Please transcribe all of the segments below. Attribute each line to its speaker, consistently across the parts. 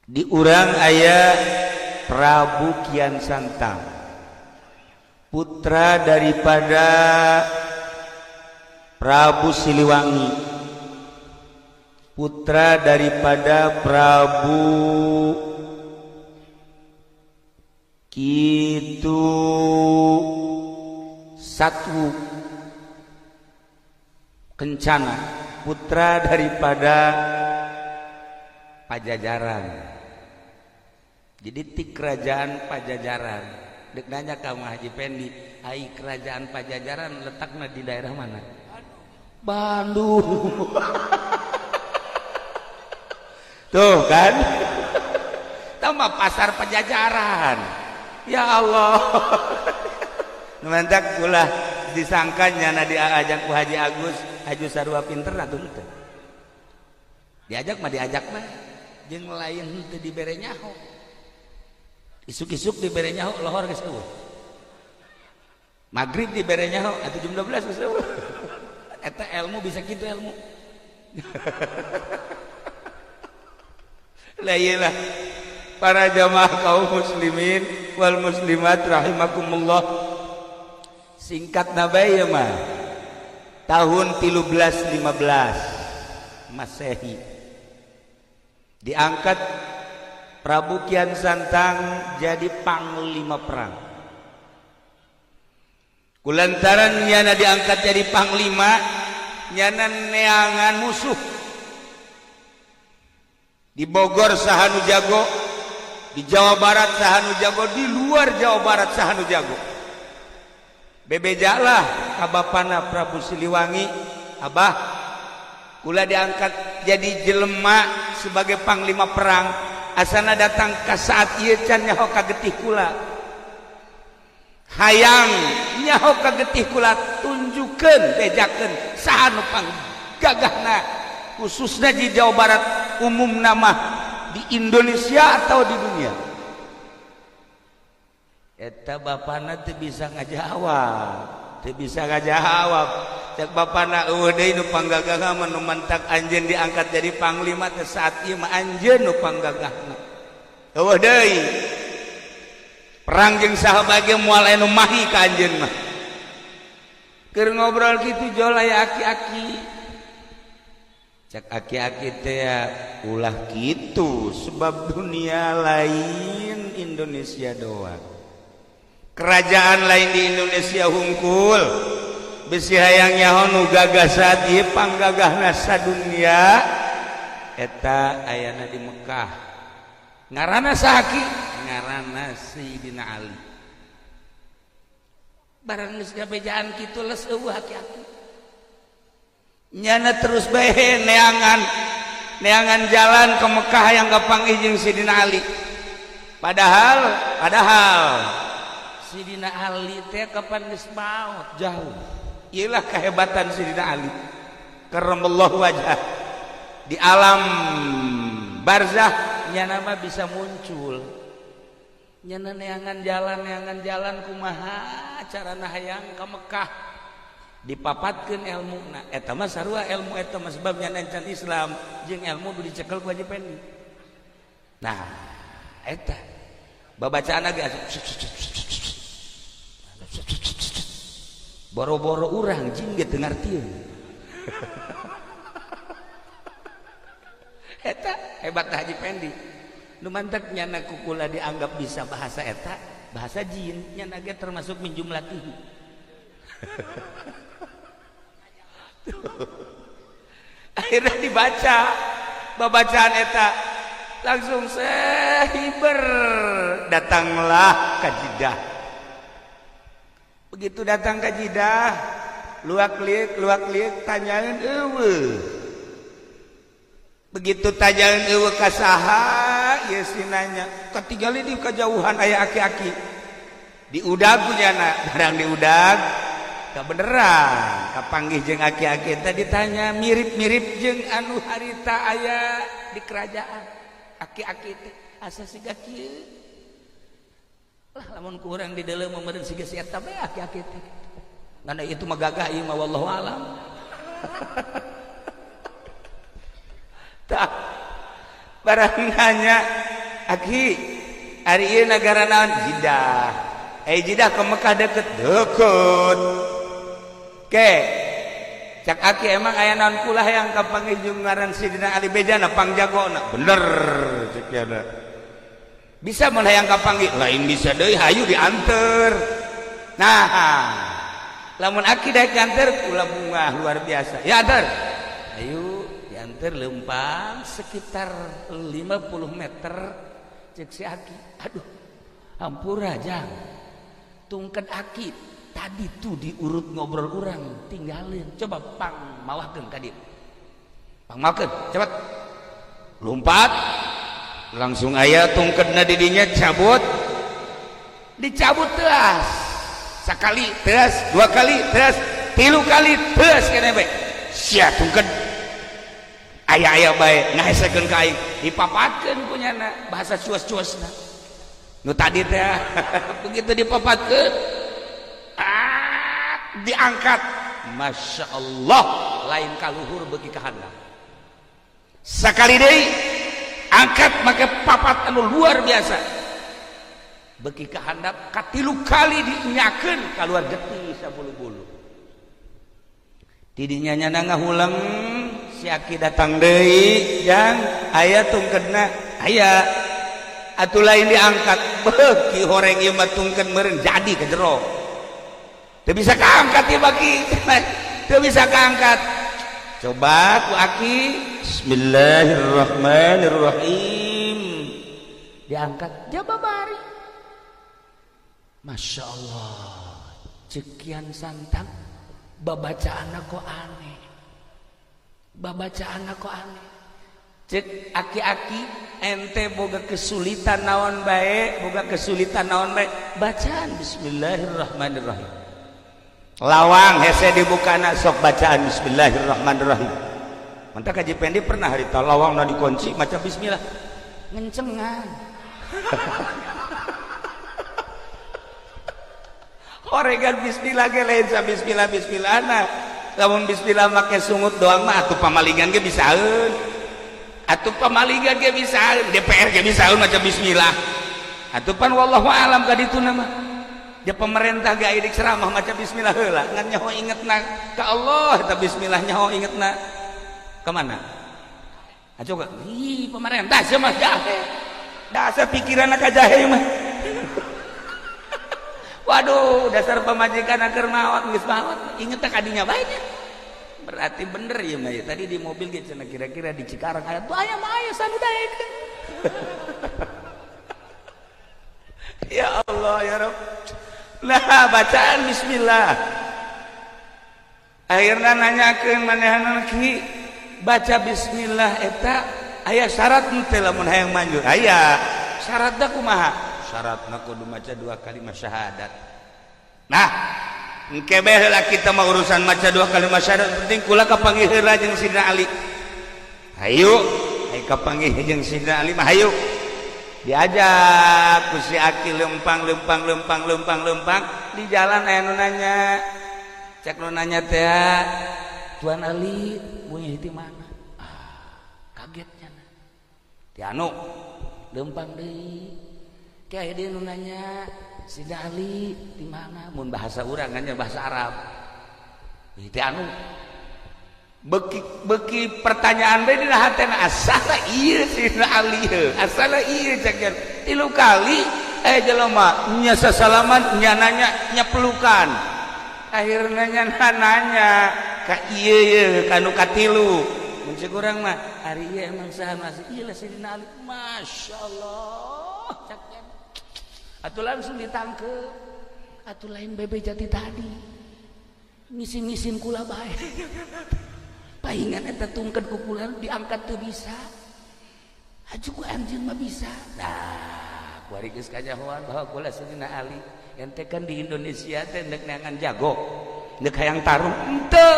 Speaker 1: Di urang aya Prabu Kian Santang, putra daripada Prabu Siliwangi, putra daripada Prabu Kitu Satwu Kencana, putra daripada Pajajaran. Jadi ti kerajaan Pajajaran. Dek nanya ka Haji Pendi, ai kerajaan Pajajaran letaknya di daerah mana? Bandung. Tuh kan, tambah pasar Pajajaran. Ya Allah, mantak ulah disangka nyana diajak ku Haji Agus Haji sarua pinter atuh teh. Diajak mah diajak mah jeung lain teu dibere nyaho. Isuk-isuk dibere nyaho lohor geus eueuh. Maghrib dibere nyaho atuh jam 12 geus eueuh. Eta ilmu bisa kitu ilmu. Lah iyalah para jamaah kaum muslimin wal muslimat rahimakumullah. Singkat nabai ya mah. Tahun 1315 Masehi diangkat Prabu Kian Santang jadi panglima perang. Kulantaran nyana diangkat jadi panglima, nyana neangan musuh. Di Bogor saha nu jago, di Jawa Barat saha nu jago, di luar Jawa Barat saha nu jago. Bebejalah ka bapana Prabu Siliwangi, Abah, kula diangkat jadi jelema sebagai panglima perang, asana datang ke saat ieu can nyaho ka getih kula. Hayang nyaho ka getih kula, tunjukkeun bejakeun saha nu panggagahna, khususnya di Jawa Barat, umum nama di Indonesia atau di dunia. Eta bapana teu bisa ngajawab, teu bisa ngajawab. Cek bapana, eueuh deui nu panggagahna mah nu mantak anjeun diangkat jadi panglima teh saat ieu mah anjeun nu panggagahna. Eueuh deui. Perang jeung saha bae moal aya nu mahi ka anjeun mah. Keur ngobrol kitu jol aya aki-aki. Cek aki-aki teh ulah kitu sebab dunia lain Indonesia doang. Kerajaan lain di Indonesia hungkul. Bisi hayang nyaho nu gagah saat ieu panggagahna sadunia eta ayana di Mekah. Ngaranna saha ki? Ngaranna Sayyidina Ali. Barang geus gabejaan kitu les eueuh aki-aki. Nyana terus bae neangan neangan jalan ke Mekah yang kapanggih jeung Sayyidina Ali. Padahal padahal Sidina Ali teh kapan geus maot jauh. Iyalah kehebatan Sidina Ali. Karramallahu wajah. Di alam barzah nyana mah bisa muncul. Nyana neangan jalan kumaha carana hayang ka Mekah. Dipapatkeun ilmuna. Eta mah sarua ilmu eta mah sebab nyana encan Islam jeung ilmu nu dicekel ku Haji Pendi. Nah, eta babacaan ge boro-boro urang jin ge teu ngartieun. Eta hebat Haji Pendi. Nu mantak nyana kukula dianggap bisa bahasa eta, bahasa jin, nyana ge termasuk minjumlatihi. Akhirnya dibaca babacaan eta langsung sehiber datanglah ka Jeddah. Begitu datang ke Jeddah, luak liuk tanyaeun eueuh. Begitu tanyaeun eueuh ka saha ieu si nanya, katingali di kajauhan aya aki-aki. Diudag ku nyana, barang diudag kabeneran kapanggih jeung aki-aki teh ditanya mirip-mirip jeung anu harita aya di kerajaan. Aki-aki teh asa siga kieu. Lah lamun kurang di dalam meureun siga si eta bae aki-aki teh. Ngan itu mah gagah ieu mah wallahu alam. Tah barang nanya Aki, ari ieu nagara naon? Jidah. Eh, Jidah ke Mekah deket? Deket. Ke cak aki, emang aya naon kula hayang kapanggih jeung ngaran Sidina Ali, bejana pangjagona bener. Cek yana, bisa mun hayang kapanggih? Lain bisa deui, hayu dianter. Nah, lamun aki daek nganter, kula bungah luar biasa. Ya anter, ayo. Dianter lempang sekitar 50 meter. Cek si aki, "Aduh, hampura jang, tungked aki tadi tuh diurut ngobrol orang tinggalin, coba pang mawakeun ka dieu, pang mawakeun cepet." Lompat langsung, aya tungkedna didinya, cabut, dicabut teas sekali, teas dua kali, teas tilu kali, teas kene bae sia tungked aya aya bae ngahesekeun ka aing. Dipapatkeun punyana, bahasa cuas-cuasna nu tadi teh. Begitu dipapatkeun, ah, diangkat, Masya Allah, lain kaluhur beuki ka handap. Sekali deui angkat make papat anu luar biasa, beuki ka handap. Katilu kali dinyakeun, keluar getih sabulu-bulu. Tidinya nyana ngahuleng. Si aki datang deui, "Jang, aya tungkedna?" "Aya." Atuh lain diangkat, beuki horeng ieu mah tungked, meureun jadi ke jero, teu bisa kaangkat ieu, baki teu bisa kaangkat. Coba ku aki, "Bismillahirrahmanirrahim." Diangkat, jababari. Masya Allah, cek Kian Santang, babacaan kok aneh, babacaan kok aneh. Cek aki-aki, "Ente boga kesulitan naon bae, boga kesulitan naon bae, bacaan bismillahirrahmanirrahim. Lawang hese dibukana, sok bacaan bismillahirrahmanirrahim." Mantap. Kaji Pendi pernah harita lawang na dikunci, maca bismillah, ngencengan. Oregan bismillah ge lain sa bismillah bismillah. Nah, lamun bismillah make sungut doang mah atuh pamalingan ge bisaeun, atuh pamalingan ge bisaeun, DPR ge bisaeun maca bismillah atuh. Pan wallahu alam ka ditu nama ya, pemerintah ge aya ceramah maca bismillah heula, ngan nyaho ingetna ka Allah eta bismillah, nyaho ingetna ka mana? Aco, ih, pemerintah sia mah jahe, dasar pikiranna ka jahe mah. Waduh, dasar pamajikan agar maot, geus maot inget ka dinya bae nya. Berarti bener ya mah ya. Tadi di mobil ge cenah kira-kira di Cikarang aya tuh, aya mah aya sanu daekeun. Ya Allah ya Rabb. Nah, bacaan bismillah. Akhirnya nanyakeun manehanna, "Ki, baca bismillah eta aya syarat henteu lamun hayang manjur?" "Aya." "Syaratna kumaha?" "Syaratna kudu maca dua kalimat syahadat." Nah, engke bae heula kita mah urusan maca dua kalimat syahadat, penting kula kapanggih heula jeung Sidina Ali. Hayu, hayu kapanggih jeung Sidina Ali mah hayu. Diajak ku si aki lempang lempang lempang lempang lempang, di jalan aya nu nanya. Cek nu nanya teh, "Tuan Ali bunyi di mana?" Ah, kagetnya. Ti anu lempang deui. Kayak dia nu nanya, "Sidina Ali di mana?" Mun bahasa urang kan bahasa Arab. Ti anu beki beki pertanyaan bae dina hatena, asala ieu Sidina Ali heuh, asala ieu. Cek tilu kali eh jelema nya sasalaman, nya nanya, nya pelukan. Akhirnya nya nanya ka ieu ye kanu katilu. Mun cek urang mah, ari ieu emang saha masih ieu lah Sidina Ali. Masyaallah, cek atuh langsung ditangkep. Atuh lain bebe jati tadi ngisin-ngisin kula bae, paingan eta tungked ku kula diangkat teu bisa, aju ku anjeun mah bisa. Nah, kuari geus kanyahoan bahwa kula Sidina Ali. Ente kan di Indonesia teh ndek neangan jago, ndek hayang tarung henteu,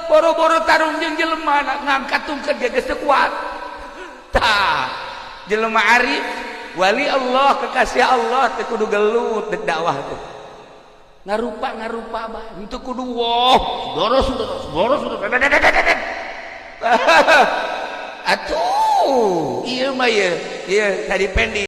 Speaker 1: boro-boro tarung jeung jelema, ngangkat tungked ge geus teu kuat. Tah, jelema arif, wali Allah, kekasih Allah teh kudu gelut dek dakwah teh ngarupa ngarupa bah, henteu kudu woh boros boros boros. Atuh ieu mah ieu ieu tadi Pendi.